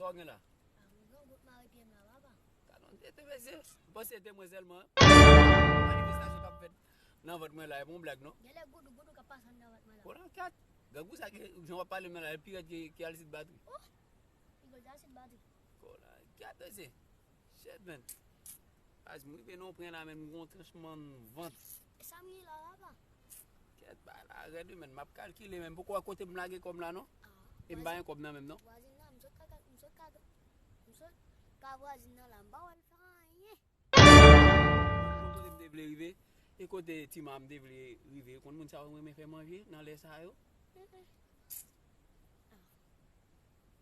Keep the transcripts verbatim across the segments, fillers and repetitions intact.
Sa w gen la? Ah, m grangou mare pye m la, papa. Talon tete, mesye. M panse demwazèl mwen. Manifestasyon k ap fèt nan vant mwen la, e pa yon blag, non? Genlè goudou, goudou k ap pase anndan vant mwen la. Kola, kat. Grangou sa ki, jan w ap pale m la, li pi rèd ke, ke Alcide Batterie. Oh! Li gòl Alcide Batterie. Kola, kat, mesye. Shit, man. Baz, m rive nan yon pwen la, men m gen yon tranchman vant. E sa m ye la, papa? Kèt, bagay la rèd, wi, men m ap kalkile, men m poko wè kote m lage kòb la, non. Ah, e m pa gen kòb nan men m, non. Vwazin nan, m sot ka, m sot ka, m sot ka vwazin nan la, m pa wè l fè anyen. Kote m te vle rive, e kote Tima m te vle rive, konn moun sa yo renmen fè manje nan lè sa yo. Mm, mm. Ah.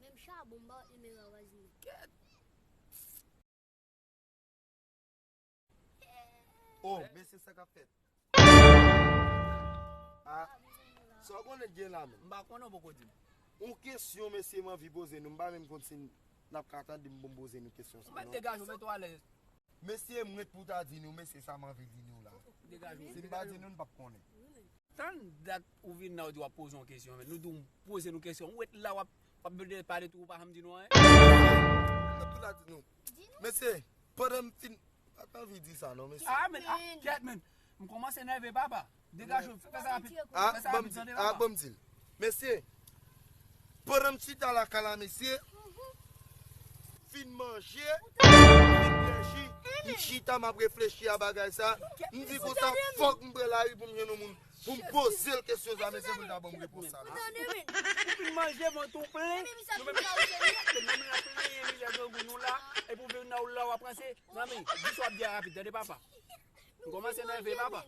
Menm chabon, m pa wè l renmen vwazin nan. Kèt. Oh, mesye, sa k ap fèt? Ah, sa w konnen k gen la menm? M pa konnen, w poko di m. Yon kesyon, mesye, m anvi poze nou. M pa menm konn si n ap ka tande m pou m poze nou kesyon sa, non. Mèt degaje w, mete w alèz. Mesye, m ret pou ta di nou, mesye, sa m anvi di nou la. Degaje w. Si m pa di nou, n p ap konnen. Tann dat ou vin la, ou di w ap poze yon kesyon, men nou di w poze nou kesyon. Ou ret la, w ap, w ap pale tou, ou pa janm di nou anyen. Mwen pou ta di nou. Mesye, pandan m fin, pa t anvi di sa non, mesye. Ah, men, ah, kèt, men. M kòmanse nève, papa. Degaje w, fè sa rapid. Ah, fè sa rapid, tande, papa. Ban m di l. Mesye, pandan m chita lakay la, mesye, fin manje, fin bwè ji, m chita, m ap reflechi a bagay sa. M di konsa, fòk m pran lari pou m jwenn yon moun, pou m poze l kesyon sa, mesye, pou l ta ban m repons sa, mesye. Ou fin manje, vant ou plen, nou menm, nou menm n ap plenyen mizè grangou nou la, epi ou vin la, ou la, w ap ranse. Zanmi, di sa w ap di a rapid, tande, papa. M kòmanse nève, papa.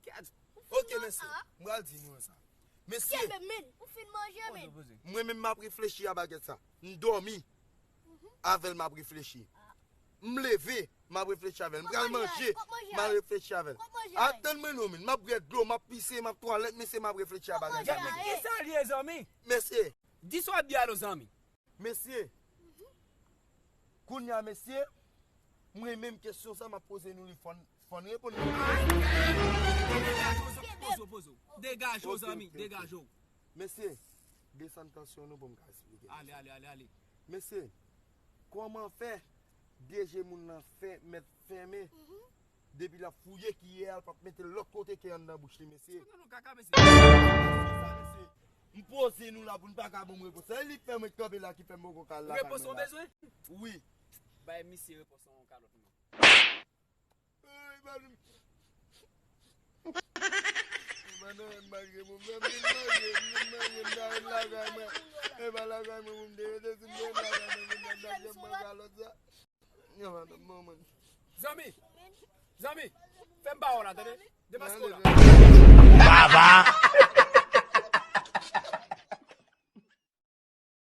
Kèt. Ok, mesye, m pral di nou sa. Mesye, ou fin manje, men. Mwen menm m ap reflechi a bagay sa. M dòmi. Avè l m ap reflechi. M leve, m ap reflechi avè l. M pral manje, m ap reflechi avè l. Atann mwen non, men. M ap bwè dlo, m ap pise, m ap twalèt, mesye, m ap reflechi a bagay sa. Kisa l ye, zanmi? Mesye. Di sa w ap di a non, zanmi. Mesye. Kounye a, mesye, mwen menm kesyon sa m ap poze nou li fòn, fòn reponn mwen. Poze w, poze w, poze w. Degaje w, zanmi, degaje w. Mesye, desann tansyon nou pou m ka esplike. Ale, ale, ale, ale. Mesye, kòman fè de je moun nan fè, mèt fèmen, depi l ap fouye kiyè a, l p ap mete l lòt kote ke anndan bouch li, mesye? Sa nan kaka, mesye. M poze nou la pou n pa ka ban m repons. Se li k fè mwen kanpe la ki fè m poko ka al lakay mwen la. Repons ou bezwen? Wi. Bay misye repons ou kalòt mwen. Ey, ba nou. E pa nan manje pou m, m vin manje, m vin manje, m ta vin lakay mwen. E pa lakay mwen pou m te rete, si m te vin lakay mwen, m vin nan dajè mwen kalòt sa. Yo, madanm, manman. Zanmi, zanmi, fè m ba w la, tande? Demaske w la. Baba!